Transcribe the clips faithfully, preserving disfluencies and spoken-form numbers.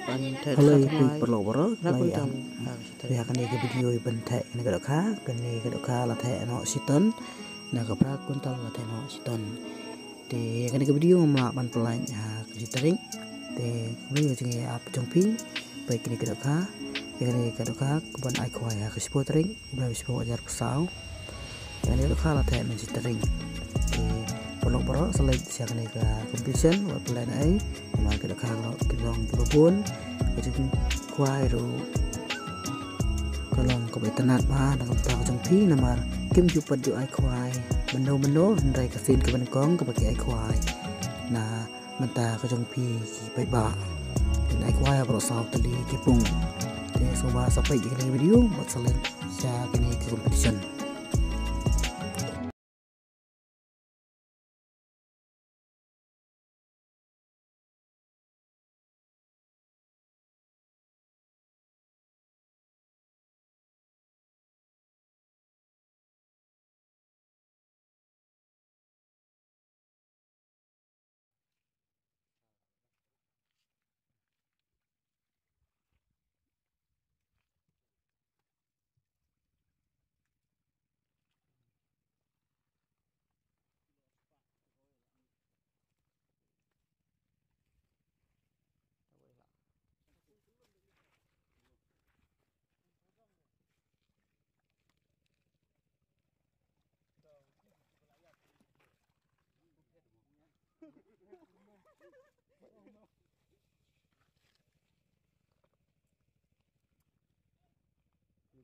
Hello, ïa phi paralok baroh. Hello, ïa kane ka video ban theh kane ka dohkha, kane ka dohkha la theh noh shiton. Na ka phra quintal la theh noh shiton. Te ïa kane ka video ngam lah ban pynlait ha ka shi tarik. Te kumne ka jingïaid ap jong phi. Peit kane ka dohkha. Ïa kane ka dohkha ka ban ai khwai ha ka shiphew tarik. Ba shiphew hajar phew saw. Ïa kane ka dohkha la theh mynta shi tarik. Te paralok baroh sa leit sha kane ka competition wat pynlait ei. Namar ka dohkha ka long kiba bun. Ka jingkhwai ruh ka long kaba itynnad bha na ka bynta ka jong phi namar kim ju pat ju ai khwai mynno mynno, hynrei ka sien kaba nyngkong kaba ki ai khwai na bynta ka jong phi ki paidbah. Te ai khwai baroh saw tylli ki pung. Te sngewbha sa peit ïa kane ka video bad sa leit sha kane ka competition.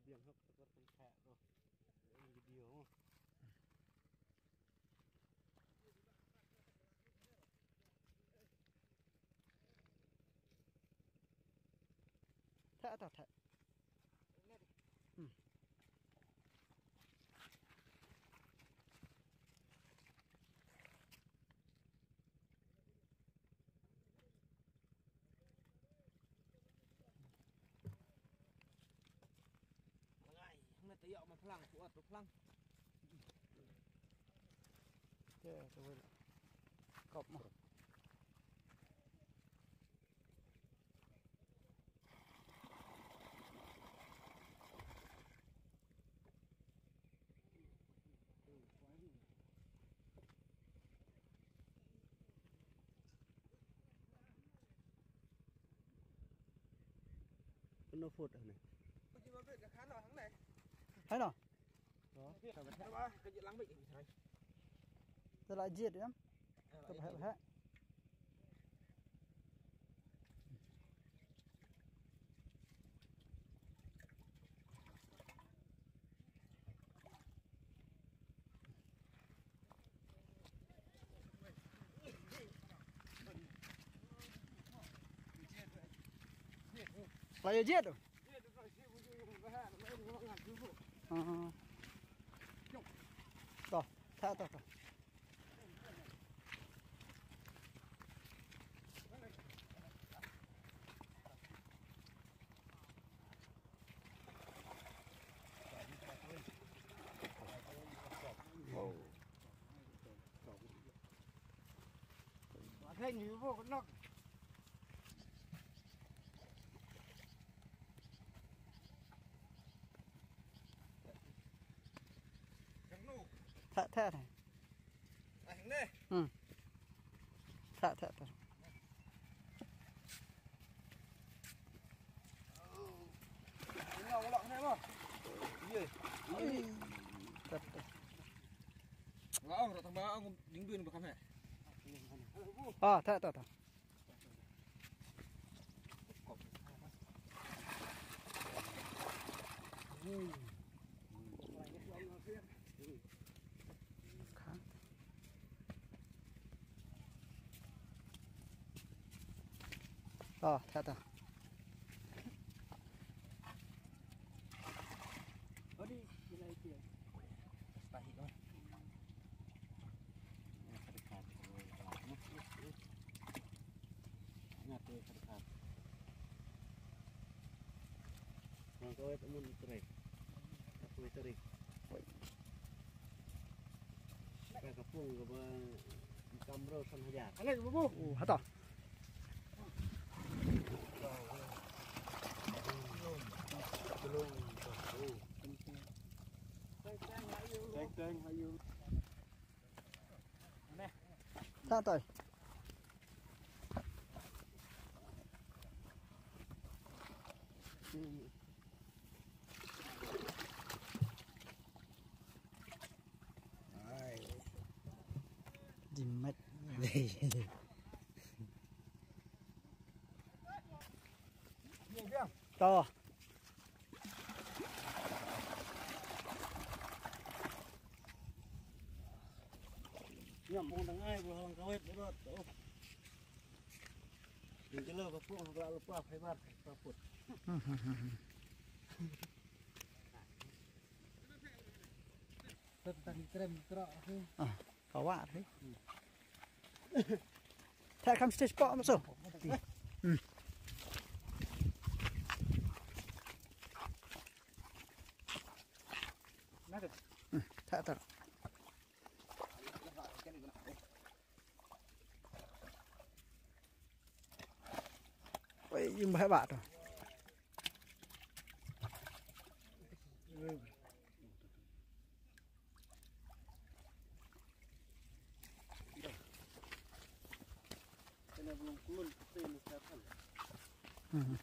Biang hok tekor pengkha tu. Video. Thak, thak, thak. Hmm. Ngai, ngai te yok ma phlang, kuat tu phlang. Te, te wel. Kop ma. Pynnoh foot hangne. Hangne. Te la jied em. Te ba heh heh. La ïa jied tu. Ah. To, ta, ta, ta. Wow. Thak, thak, thak. Hmm. Thak, thak, thak. Ah, thak, thak, thak. Ah, ta, ta. Ka pung kaba kam rau san hajar. Alai, bubu. Oh, hata. Thah toi. Di met. To. Nyam pong tang ai bro lang kawet bro. Ning jelo ka pong ba lupa fiber ka put. Tang trem tro. Ah, ka wah ri. Thah kham stage pok ma so. Hmm. Hmm, thah thah. Wei, yung bah bah to. Hmm.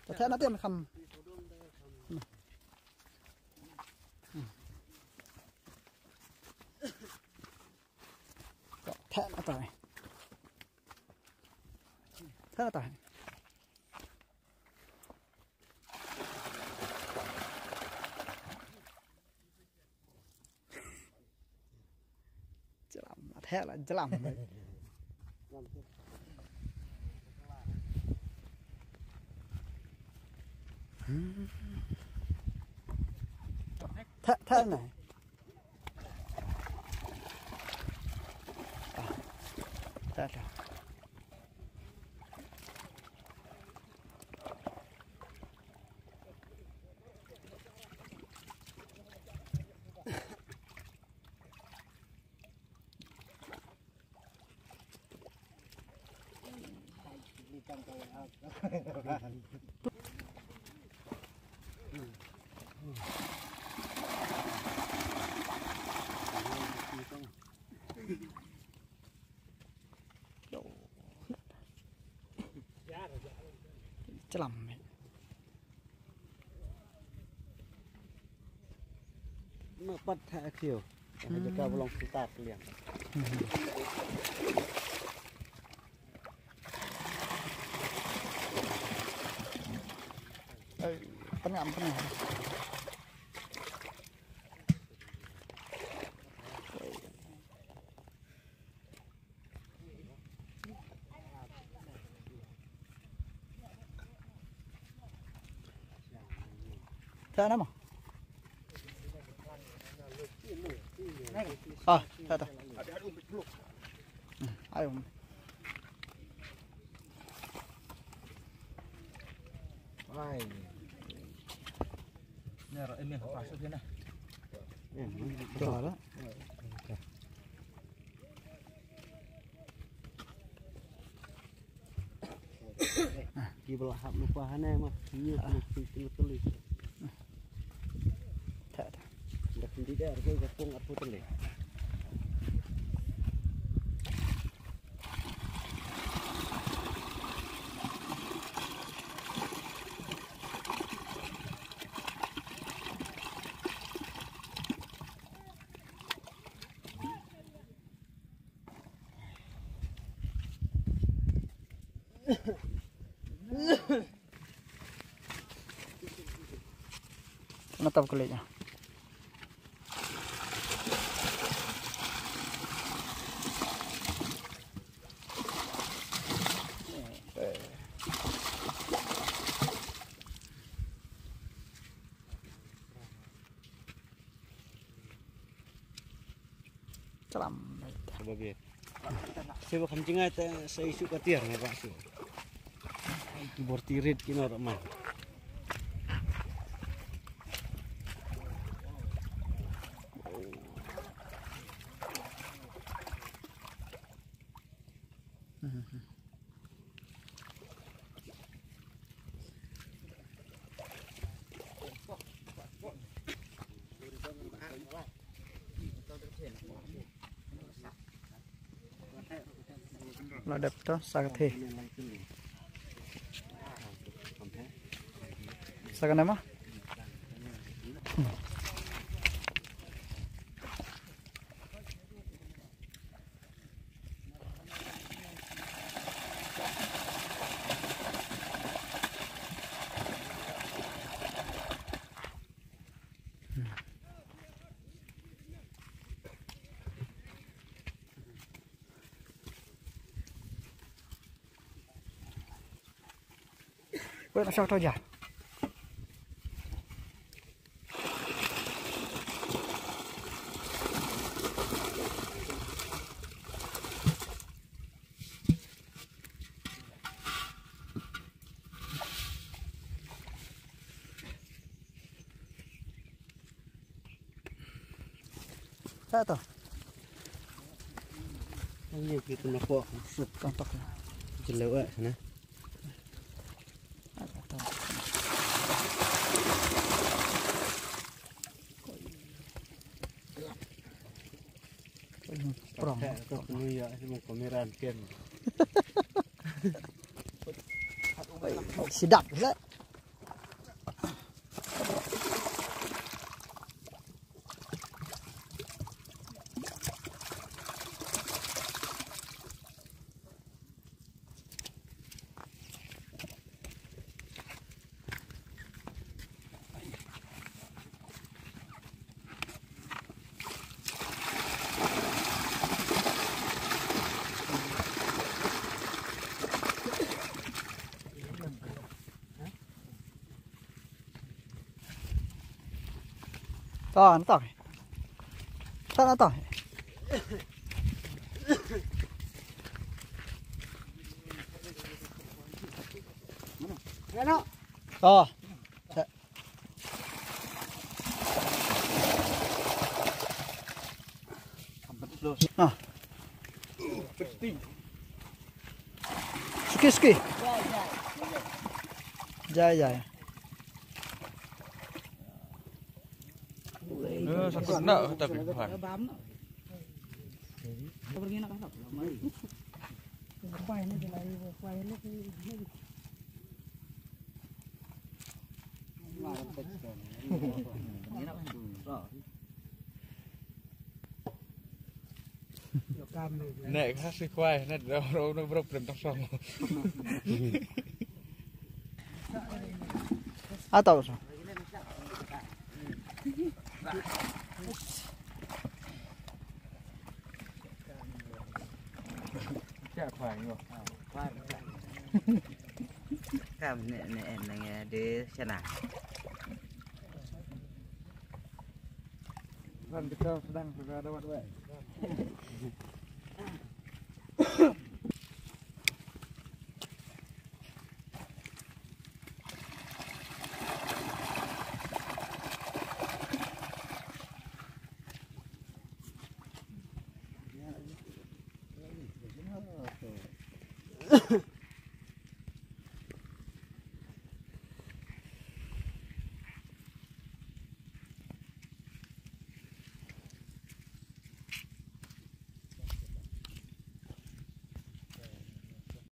Ta theh na tian kham. Ta theh na tai. Theh na tai. Jlam, a theh la jlam. Theh, theh na. Ah, theh, theh. Jlam. Ma pat ha khiew. Ha jaka ba long star liang. Ai, pynngam, pynngam. Theh na mo? Ah, theh, theh. Hmm, ai um. Ai. Ni ro, ini pasuk ni. Ni, ni. Tu lah. Ki ba la hap lypa hangne ma, ki ïa ki ki ki ki. Ta ta. Dak ki dak ko ka pung arphew tylli. Nata ba kylli ïa. Salam. Ba biang. Shu ba kham jngai te sa ïa shu ka tiar ne ba shu. Ki bor tirit ki nor man. La dep to sa ka the. Sa ka nama? Wei, ka shok to ja. Sa to. Ang yu ki tu na ko. Suk. Tong tok. Jelo eh sana. Prong. Ka tu ya si mo kamera ken. Sidak le. To, na to. To, na to. To. Ah. Suki, suki. Jai, jai. Eh, sakut nak tapi bukan. Nek ka si kwai, nek ro ro ro ro prem tong song. Atau so. Kam ne ne en ne de sana. Kan kita sedang berada buat.